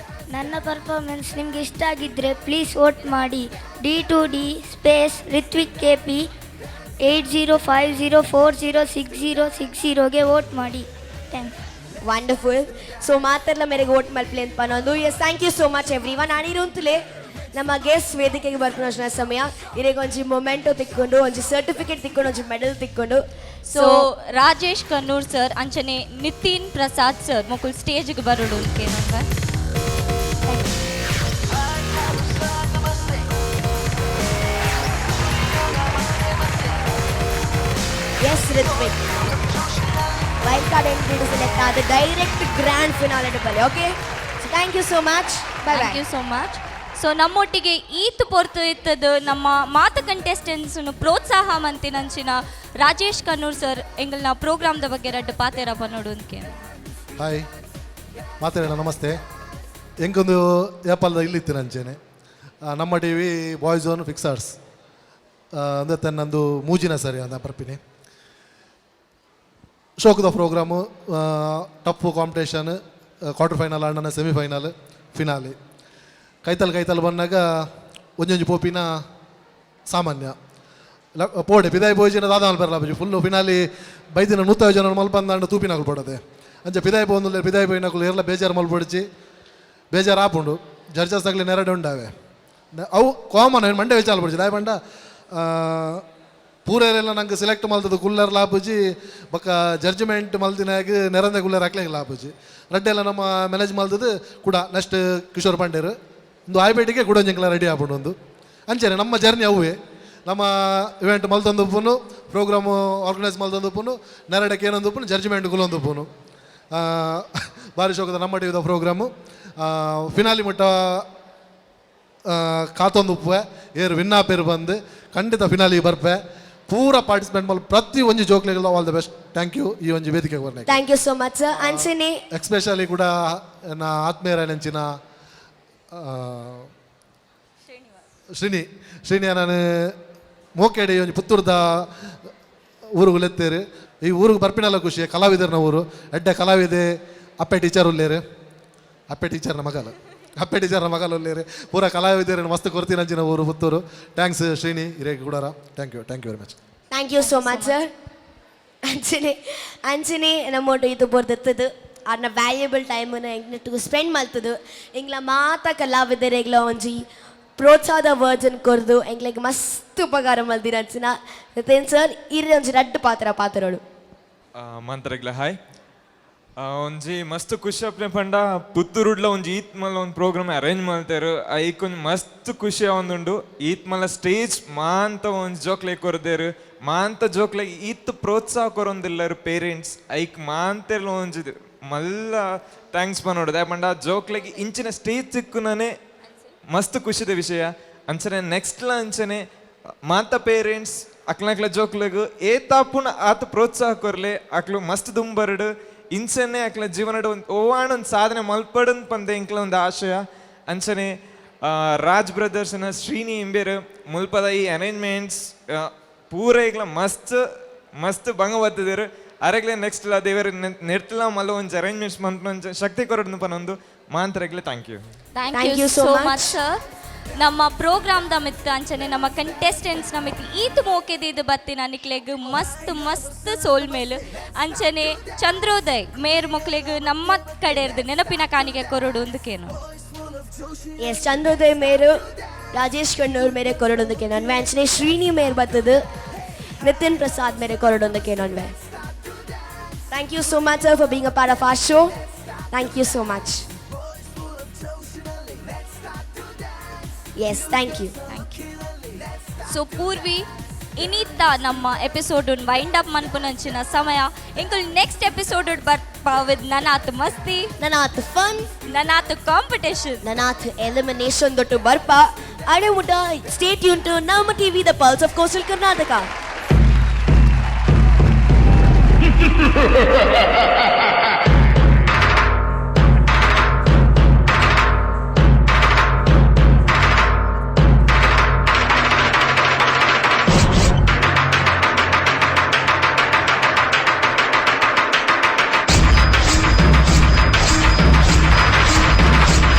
ನನ್ನ ಪರ್ಫಾರ್ಮೆನ್ಸ್ ನಿಮ್ಗೆ ಇಷ್ಟ ಆಗಿದ್ದರೆ ಪ್ಲೀಸ್ ವೋಟ್ ಮಾಡಿ. D2D space Ritvik KP 8050406060ಗೆ vote ಮಾಡಿ. Thanks. Wonderful. So ಮಾತೆರ್ಲ ಮೇರೆಗೆ ವೋಟ್ ಮಲ್ಪಲೆ ಅಂತ ಪನೊಂದು. Yes, thank you so much everyone. ಅನಿರುಂತಲೇ ನಮ್ಮ ಗೆಸ್ಟ್ ವೇದಿಕೆಗೆ ಬರ್ಪುನ ಸಮಯ. ಇರೆಗ್ ಒಂಜಿ ಮೊಮೆಂಟೋ ತಿಕ್ಕೊಂಡು, ಒಂಜಿ ಸರ್ಟಿಫಿಕೇಟ್ ತಿಕ್ಕೊಂಡು, ಒಂಜಿ ಮೆಡಲ್ ತಿಕ್ಕೊಂಡು. ಸೊ ರಾಜೇಶ್ ಕನ್ನೂರ್ ಸರ್ ಅಂಚನೆ ನಿತಿನ್ ಪ್ರಸಾದ್ ಸರ್ ಮೊಕುಲ್ ಸ್ಟೇಜ್ಗೆ ಬರೋಡು ಕೇನಂಗ. Yes Ritvik, wild card entry select ಆದ ಡೈರೆಕ್ಟ್ ಗ್ರ್ಯಾಂಡ್ ಫಿನಾಲೆ ಬಲ್ಲಿ. Okay, so thank you so much. Bye. Thank you so much. So ನಮ್ಮೊಟ್ಟಿಗೆ ಈತ್ ಪೊರ್ತು ಇತ್ತದು ನಮ್ಮ ಮಾತ ಕಂಟೆಸ್ಟೆಂಟ್ಸ್ ಪ್ರೋತ್ಸಾಹ ಮಂತಿನಂಚಿನ ರಾಜೇಶ್ ಕನ್ನೂರ್ ಸರ್ ಎಂಗಲ್ನ ಪ್ರೋಗ್ರಾಮ್ದ ಬಗ್ಗೆ ರಡ್ಡು ಪಾತೆರ ಪನ್ನೋಡು ಅಂದ್ಕೇನು. ಹಾಯ್ ಮಾತಾಡೋಣ. ನಮಸ್ತೆ. ಎಂಕೊಂದು ಏಪಲ್ದ ಇಲ್ಲಿತ್ತು ನಂಚೇನೆ ನಮ್ಮ T V boys zone fixers ಅಂದರೆ ತನ್ನೊಂದು ಮೂಜಿನ ಸರಿ ಅಂದ ಪರ್ಪಿನಿ ಶೋಕದ programme, tough competition, quarter final ಆಡೋಣ, ಸೆಮಿಫೈನಲ್, ಫಿನಾಲಿ. ಕೈತಲ್ ಕೈತಲ್ ಬಂದಾಗ ಒಂಜೊಂಜಿ ಪೋಪಿನ ಸಾಮಾನ್ಯ ಪೋಡೆ ಪಿದಾಯಿ ಪೋಯಿಜಿನ ದಾದ ಮಲ್ಪೆರಲ ಬಜಿ ಫುಲ್ಲು ಫಿನಾಲಿ ಬೈದಿನ ನೂತ ಜನ ಮಲ್ಪಂದಾಂಡ ತೂಪಿನಕುಲು ಪೋಡದೆ. ಅಂಚ ಪಿದಾಯಿ ಪೋಂದುಲ್ಲೆ ಪಿದಾಯಿ ಪೋಯಿನಕುಲು ಏರ್ಲ ಬೇಜಾರು ಮಲ್ಪೊಡಿಚಿ, ಬೇಜಾರು ಆಪುಂಡು. ಜಡ್ಜಸ್ ತಗಲಿ ನೆರಡೆ ಉಂಡಾವೆ ಅವು ಕಾಮನ್ ಮಂಡೆ ವಿಚಾರ ಪಡಿಚಿ ದಾಯ ಪಂಡ ಪೂರೆಲ್ಲ ನಂಗೆ ಸೆಲೆಕ್ಟ್ ಮಲ್ತದ ಕುಲ್ಲರ್ ಲಾಪುಜಿ ಬೊಕ್ಕ ಜಡ್ಜ್ಮೆಂಟ್ ಮಲ್ದಿನಾಗ ನೆರಂದೆ ಕುಲ್ಲರ್ ಹಾಕ್ಲಿಕ್ಕೆ ಲಾಪುಜಿ. ರಡ್ಡೆಲ್ಲ ನಮ್ಮ ಮ್ಯಾನೇಜ್ ಮಲ್ತದ ಕೂಡ ನೆಕ್ಸ್ಟ್ ಕಿಶೋರ್ ಪಾಂಡೇರು ಒಂದು ಆಯ್ಬೇಟಿಗೆ ಕೂಡ ಒಂಜಿಂಕ್ಲ ರೆಡಿ ಆಪುಂಡು ಒಂದು. ಅಂಚನೆ ನಮ್ಮ ಜರ್ನಿ ಅವೇ ನಮ್ಮ ಇವೆಂಟ್ ಮಲ್ತೊಂದುಪ್ಪುನು, ಪ್ರೋಗ್ರಾಮು ಆರ್ಗನೈಸ್ ಮಲ್ತೊಂದುಪ್ಪುನು, ನೆರಡಕ್ಕೆ ಏನೊಂದುಪ್ಪುನು, ಜಡ್ಜ್ಮೆಂಟ್ ಕುಲೊಂದುಪ್ಪುನು. ಬಾರಿ ಶೋಕದ ನಮ್ಮ ಟಿವಿದ ಪ್ರೋಗ್ರಾಮು ಫಿನಾಲಿ ಮುಟ್ಟ ಕಾತೊಂದುಪ್ಪುವೆ. ಏರು ವಿನ್ನಾಪೇರು ಬಂದು ಖಂಡಿತ ಫಿನಾಲಿ ಬರ್ಪೆ. ಪೂರ ಪಾರ್ಟಿಸಿಪೇಟ್ ಮಲ್ ಪ್ರತಿ ಒಂಜಿ ಜೋಕ್ಲೆಗಳ all the best. Thank you ಈ ಒಂಜಿ ವೇದಿಕೆಗೆ Berne. Thank you so much sir. ಅಂಚನೆ ಎಕ್ಸ್ಪೆಷಲಿ ಕೂಡ ನನ್ನ ಆತ್ಮೀಯರ ನೆಂಚಿನ ಶ್ರೀನಿ ಶ್ರೀನಿ ನಾನು ಮೋಕೇಡಿ ಒಂಜಿ ಪುತ್ತೂರ್ದ ಊರುಗು ಲೆತ್ತೇರು. ಈ ಊರಿಗೆ ಬರ್ಪಿನಲ್ಲ ಖುಷಿ ಕಲಾವಿದರನ ಊರು, ಎಡ್ಡೆ ಕಲಾವಿದೆ ಅಪ್ಪೆ ಟೀಚರ್ ಉಲ್ಲೇರು, ಅಪ್ಪೆ ಟೀಚರ್ನ ಮಗಲು, ಅಪ್ಪೆ ಟೀಚರ್ನ ಮಗಲು ಉಲ್ಲೇರು, ಪೂರ ಕಲಾವಿದರನ್ನು ಮಸ್ತ್ ಕೊರ್ತಿನಂಚಿನ ಊರು ಪುತ್ತೂರು. Thanks Srini ಹಿರೇಗೆ ಕೂಡ. Thank you, thank you very much. Thank you so much sir. ಅಂಚನೆ ಅಂಚನೆ ನಮ್ಮೊಟ್ಟು ಇದು ಬೊರ್ದತ್ತದು ಆರ್ನ ವ್ಯಾಲ್ಯೂಬಲ್ ಟೈಮನ್ನು ಎಂಗ್ನೊಟ್ಟಿಗೆ ಸ್ಪೆಂಡ್ ಮಲ್ತದು ಎಂಗ್ಲ ಮಾತ ಕಲಾವಿದರೆಗ್ಲ ಒಂಜಿ ಪ್ರೋತ್ಸಾಹದ ವರ್ಜನ್ ಕೊರ್ದು ಎಂಗ್ಲೆಗ್ ಮಸ್ತ್ ಉಪಕಾರ ಮಲ್ದಿನ ಅಂಚಿನ ನಿತಿನ್ ಸರ್ ಇರ್ ಒಂಜಿ ರಡ್ಡು ಪಾತ್ರ ಪಾತ್ರಗಳು. ಮಂತ್ರಗ್ಲ ಹಾಯ್. ಒಂಜಿ ಮಸ್ತ್ ಖುಷಿ ಆಪ್ನೆ ಪಂಡ ಪುತ್ತೂರುಡ್ಲ ಒಂಜಿ ಈತ್ ಮಲ್ಲ ಒಂದು ಪ್ರೋಗ್ರಾಮ್ ಅರೇಂಜ್ ಮಲ್ತೇರು, ಐಕ್ ಒಂಜಿ ಮಸ್ತ್ ಖುಷಿ ಆವೊಂದುಂಡು. ಈತ್ ಮಲ್ಲ ಸ್ಟೇಜ್ ಮಾಂತ ಒಂಜಿ ಜೋಕ್ಲೆ ಕೊರ್ದೇರು, ಮಾಂತ ಜೋಕ್ಲೆಗ್ ಈತ್ ಪ್ರೋತ್ಸಾಹ ಕೊರೊಂದಿಲ್ಲರು ಪೇರೆಂಟ್ಸ್ ಐಕ್ ಮಾಂತೆರ್ಲ ಒಂಜಿ ಮಲ್ಲ thanks ಪನೊಡು. ದಾಯೆ ಪಂಡ ಜೋಕ್ಲೆಗ್ ಇಂಚಿನ ಸ್ಟೇಜ್ ತಿಕ್ಕುನನೆ ಮಸ್ತ್ ಖುಷಿದ ವಿಷಯ. ಅಂಚನೆ ನೆಕ್ಸ್ಟ್ ಲ ಅಂಚನೆ ಮಾತ ಪೇರೆಂಟ್ಸ್ ಅಕ್ಲಕ್ಲ ಜೋಕ್ಲೆಗ್ ಏತಾಪುನ ಆತ ಪ್ರೋತ್ಸಾಹ ಕೊರ್ಲೆ, ಅಕ್ಲು ಮಸ್ತ್ ದುಂಬರಡು ಇಂಚನೆ ಅಕ್ಲ ಜೀವನಡ್ ಒಂದು ಓವಾಣ ಒಂದು ಸಾಧನೆ ಮಲ್ಪಡನ್ ಪಂದೆ ಇಂಕ್ಲ ಒಂದು ಆಶಯ. ಅಂಚನೆ ರಾಜ್ ಬ್ರದರ್ಸ್ನ ಶ್ರೀನಿ ಇಂಬೇರು ಮುಲ್ಪದ ಈ ಅರೇಂಜ್ಮೆಂಟ್ಸ್ ಪೂರ ಈಗ್ಲ ಮಸ್ತ್ ಮಸ್ತ್ ಬಂಗ ಬತ್ತಿದರು. ಅರೆಗ್ಲೆ ನೆಕ್ಸ್ಟ್ ಲ ದೇವರು ನೆರ್ತಲ ಮಲ್ಲ ಒಂಜಿ ಅರೇಂಜ್ಮೆಂಟ್ಸ್ ಮನ್ಪುನ ಶಕ್ತಿ ಕೊರಡ್ನು ಪನೊಂದು ಮಾಂತರೆಗ್ಲೆ thank you. Thank you so much sir. ನಮ್ಮ ಪ್ರೋಗ್ರಾಮ್ದ ಮಿತ್ತು ಅಂಚನೆ ನಮ್ಮ ಕಂಟೆಸ್ಟೆಂಟ್ಸ್ನ ಮಿತ್ತು ಈತ್ ಮೋಕೆದಿದ್ದು ಬತ್ತಿನ ನಿಕ್ಲೆಗ್ ಮಸ್ತ್ ಮಸ್ತ್ ಸೋಲ್ ಮೇಲ್. ಅಂಚನೆ ಚಂದ್ರೋದಯ್ ಮೇರ್ ಮೊಕ್ಲೆಗ್ ನಮ್ಮ ಕಡೆ ನೆನಪಿನ ಕಾಣಿಕೆ ಕೊರಡು ಒಂದಕ್ಕೇನು. ಎಸ್, ಚಂದ್ರೋದಯ್ ಮೇರು ರಾಜೇಶ್ ಕಣ್ಣೂರ್ ಮೇರೆ ಕೊರಡೊಂದಕ್ಕೆ ನನ್ವೆ. ಅಂಚನೆ ಶ್ರೀನಿ ಮೇರ್ ಬತ್ತದು ನಿತಿನ್ ಪ್ರಸಾದ್ ಮೇರೆ ಕೊರಡೊಂದಕ್ಕೆ ನನ್ವೆ. Thank you so much sir for being a part of our show. Thank you so much. Yes, thank you. Thank you. So Purvi, ಇನಿತ್ತ ನಮ್ಮ ಎಪಿಸೋಡ್ ವೈಂಡ್ ಅಪ್ ಮನ್ಪುನಂಚಿನ ಸಮಯ. ಎಂಕುಲ್ ನೆಕ್ಸ್ಟ್ ಎಪಿಸೋಡ್ ಬರ್ಪ ವಿತ್ ನನಾತ್ ಮಸ್ತಿ, ನನಾತ್ ಫನ್, ನನಾತ್ ಕಾಂಪಿಟೇಷನ್, ನನಾತ್ elimination ದೊಟ್ಟು ಬರ್ಪ. ಅಡೆ ಮುಟ stay tune ಟು ನಮ್ಮ TV, the pulse of coastal Karnataka.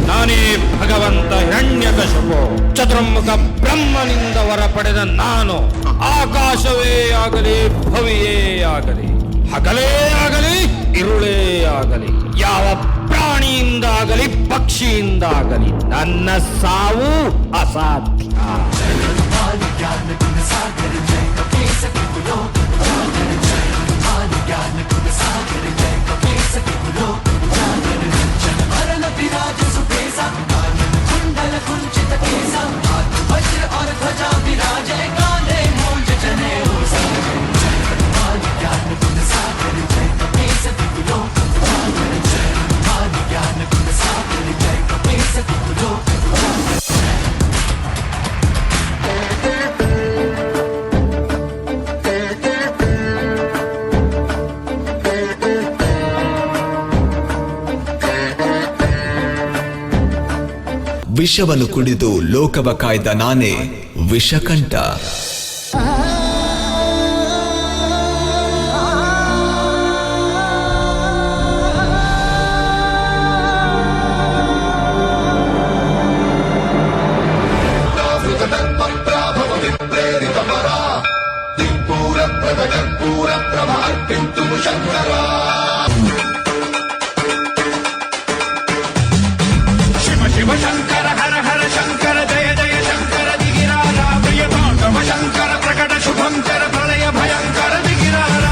ನಾನೇ ಭಗವಂತ ಹಿರಣ್ಯಕಶಿಪು, ಚತುರ್ಮುಖ ಬ್ರಹ್ಮನಿಂದ ವರ ಪಡೆದ ನಾನು ಆಕಾಶವೇ ಆಗಲಿ ಭವಿಯೇ ಆಗಲಿ ಹಗಲೇ ಆಗಲಿ ಇರುಳೇ ಆಗಲಿ ಯಾವ ಪ್ರಾಣಿಯಿಂದಾಗಲಿ ಪಕ್ಷಿಯಿಂದಾಗಲಿ ನನ್ನ ಸಾವು ಅಸಾಧ್ಯ. ವಿಷವನ್ನು ಕುಡಿದು ಲೋಕವ ಕಾಯ್ದ ನಾನೇ ವಿಷಕಂಠ. ಶಿವ ಶಿವ ಶಂಕರ ಹರ ಹರ ಶಂಕರ ಜಯ ಜಯ ಶಂಕರ ದಿಗಿರಾರ ಪ್ರಿಯ ತಾಂಡವ ಶಂಕರ ಪ್ರಕಟ ಶುಭಂಕರ ಪ್ರಳಯ ಭಯಂಕರ ದಿಗಿರಾರ.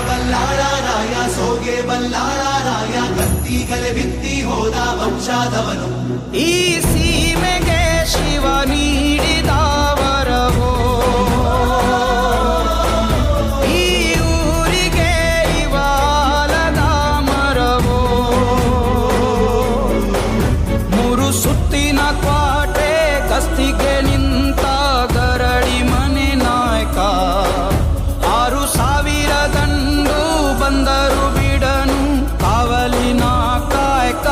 ಬಲ್ಲಾಳರಾಯ ಸೋಗೆ ಬಲ್ಲಾಳರಾಯ ಕತ್ತಿಗಲೆ ಬಿತ್ತಿ ಹೋದ ವಂಶಾದವನು. ಈ ಸೀಮೆಗೆ ಶಿವ ನೀಡಿದ ವರವೋ, ಈ ಊರಿಗೆ ಇವಾಲದ ಮರವೋ, ಮೂರು ಸುತ್ತಿನ ಕ್ವಾಟೆ ಕಸ್ತಿಗೆ ನಿಂತ ಗರಡಿ ಮನೆ ನಾಯಕ, 6000 ದಂಡು ಬಂದರು ಬಿಡನು ಕಾವಲಿನ ಕಾಯಕ.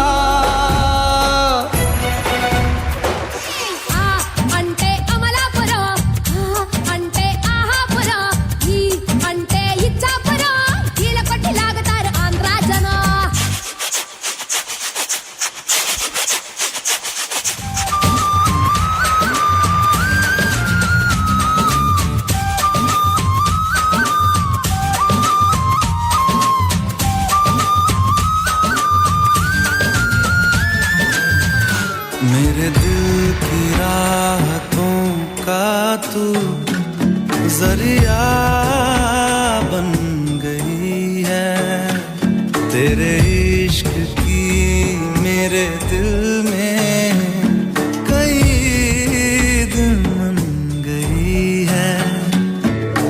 तू जरिया बन गई है। तेरे इश्क की मेरे दिल में कई दिन मन गई है।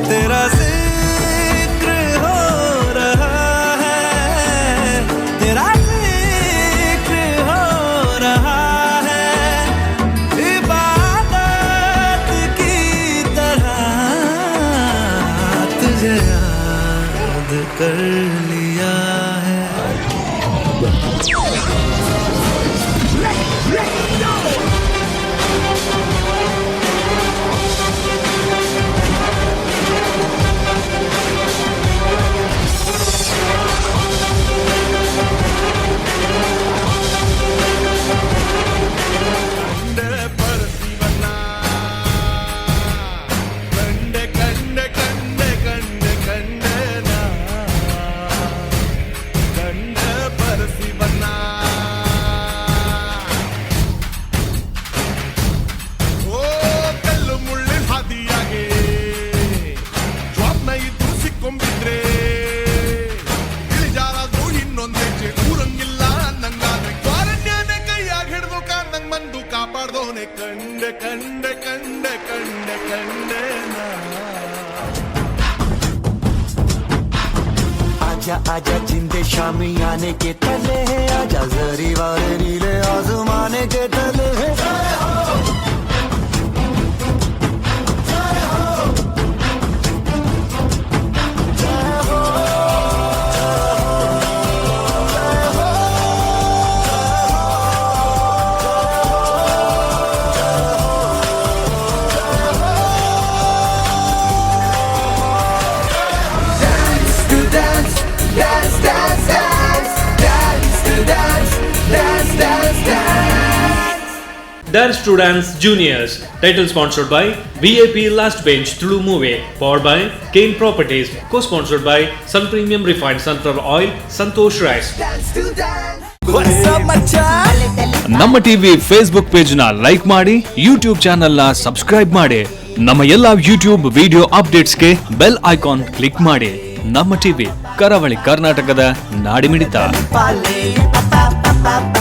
तेरा जिक्र हो रहा है, तेरा जिक्र हो रहा है, इबादत की तरह तुझे याद कर लिया है। ಕಂಡೆ ಕಂಡೆ ಕಂಡೆ ಕಂಡೆ ಕಂಡೆ ನಾ ಕಂಡ ಪರಸಿವನ. ಓ ಕಲ್ಲು ಮುಳ್ಳಿನ ಹಾದಿಯಾಗೆ ಜಾಬ್ನ ಇದ್ದು ಸಿಕ್ಕೊಂಬಿದ್ರೆ ಇಳಿಜಾರಾದ್ರೂ ಇನ್ನೊಂದ್ ಹೆಜ್ಜೆ ಊರಂಗಿಲ್ಲ ಅನ್ನಂಗಾದ್ರೆ ಕ್ವಾರಣ್ಯನೇ ಕೈಯಾಗ ಹಿಡಿದು ಕಾಂದಂಗ್ ಬಂದು ಕಾಪಾಡ್ದೋನೆ ಕಂಡೆ ಕಂಡೆ ಕಂಡೆ ಕಂಡೆ ಕಂಡೆ ನಾ. आजा आजा जिंदे शामी आने के तले है, आजा जरी वाले नीले आजमाने के तले है। Dance to dance, dance, dance, dance, dance to dance, dance, dance, dance. Dance to Dance Juniors, title sponsored by VIP Last Bench Tulu Movie, powered by Kane Properties, co-sponsored by Sun Premium Refined Sunflower Oil, Santosh Rice. What's up, ಮಚ್ಚಾ? ನಮ್ಮ TV Facebook page ನ like ಮಾಡಿ, YouTube channel ನ subscribe ಮಾಡಿ, ನಮ್ಮ ಎಲ್ಲಾ YouTube video ಅಪ್ಡೇಟ್ಸ್ಗೆ bell icon click ಮಾಡಿ. ನಮ್ಮ ಟಿವಿ, ಕರಾವಳಿ ಕರ್ನಾಟಕದ ನಾಡಿಮಿಡಿತ. ಪಾಲೆ, ಪ ಪ ಪ ಪ.